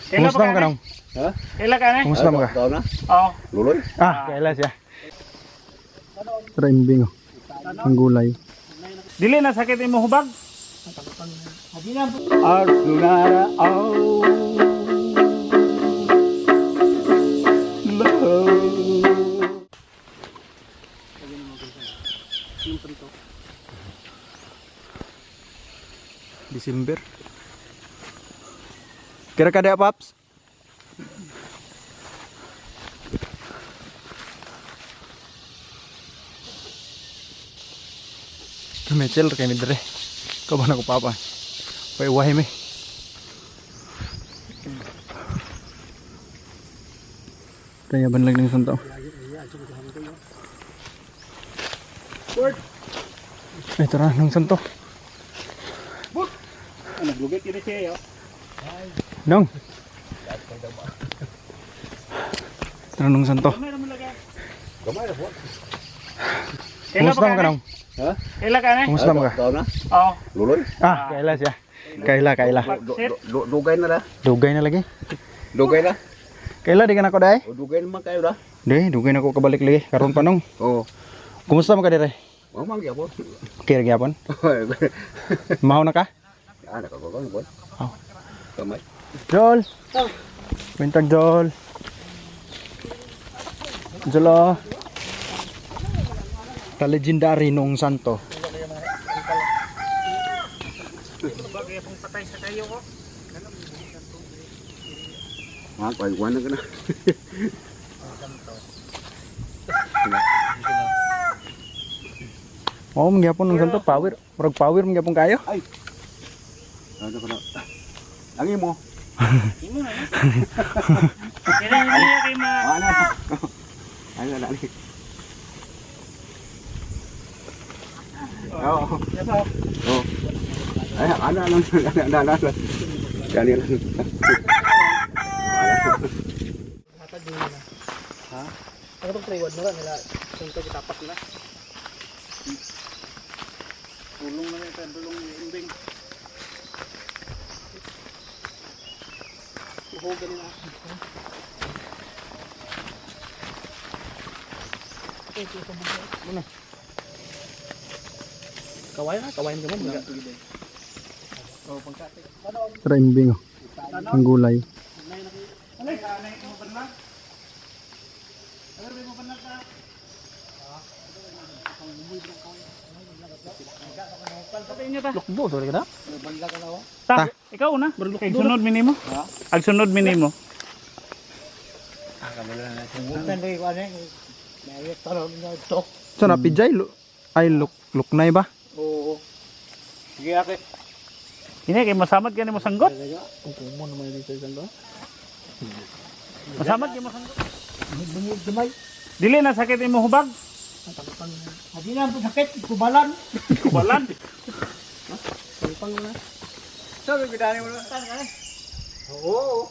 Kumusta man ka nong? Ha? Kaila ka na? Kumusta man ka? Tao na? Oo. Luloy? Ah, kaila siya. Tara imbing oh. Ang gulay. Dili na sakit imo hubag. Arsunara au. Love. December. Kira kada, Paps? Tumechel kay mi dire. Ko ba na ko papa? Pay wahi mi. Kaya banlag ng santo. Ay, tara, ng santo. Naglugit yun siya yo. Nong. Tara nung santo. Gamay ra mo lagi. Gamay ra po. Kaila Kumusta man ka nong? Ha? Kaila ka na? Kumusta man ka? Tao na? Oo. Luloy? Ah, kaila siya. Kaila, kaila. Dugay na la. Dugay na lagi. Dugay na. Kaila di ka na ko dai? O dugay naman kayo ra. Di, dugay na ko kabalik lagi. Karon pa nong. Oo. Kumusta man ka dire? Oh, man gyapon. Kira gyapon. Maho na ka? Ah, nakagawa po. Oh. Gamay. Jol. Bintag Jol. Jol. Oh. Ta legendary nung santo. Bagay akong patay sa kayo ko. Ah, kay na ka na. Oh, mangyapon nung santo power. Murag power mangyapon kayo. Ay. Ano ka na? Ang imo. Imo na. Kaya niya kay ma Ano? Ay, wala ni. Oo. Oo. Ay, ano lang, ano ano ano. Kani lang. Ako tong trewad na nila santo gitapak na. Tulong na ito, tulong ni imbing. Uhog ganun ah. Kawayan na, kawayan ka mo. Tara imbing oh. Ang gulay. Lukbo, sorry ka na. Ta, ikaw na. Kay sunod minimo. Ag sunod minimo. So na pijay ay luk luknay ba? Oo. Sige ate. Hindi kay masamad ka nimo sanggot. Masamad kay mo sanggot. Dili na sakit imo hubag. Adi na po sakit, kubalan. Kubalan. Oo.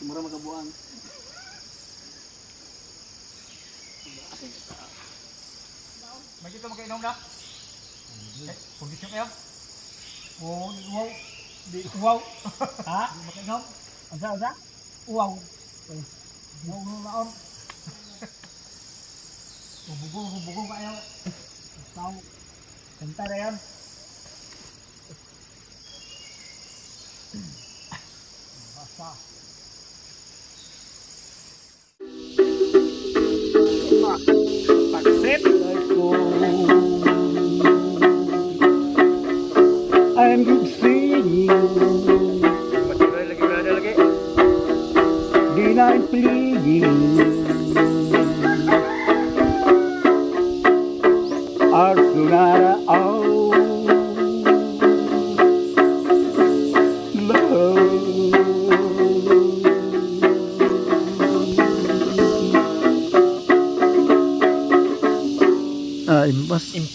Mura magabuan. Makita mo kainom na? Kondisyon kayo? Oo, di uwaw. Di uwaw. Ha? Di makainom? Unsa, unsa? Uwaw. Uwaw na laon. Bubugong, bubugong kayo. Tao. Kanta na yan. Basta. Pagsit. I'm good seeing you. Di na pleading. Arsunara au. Love. Ah, impas. Impas.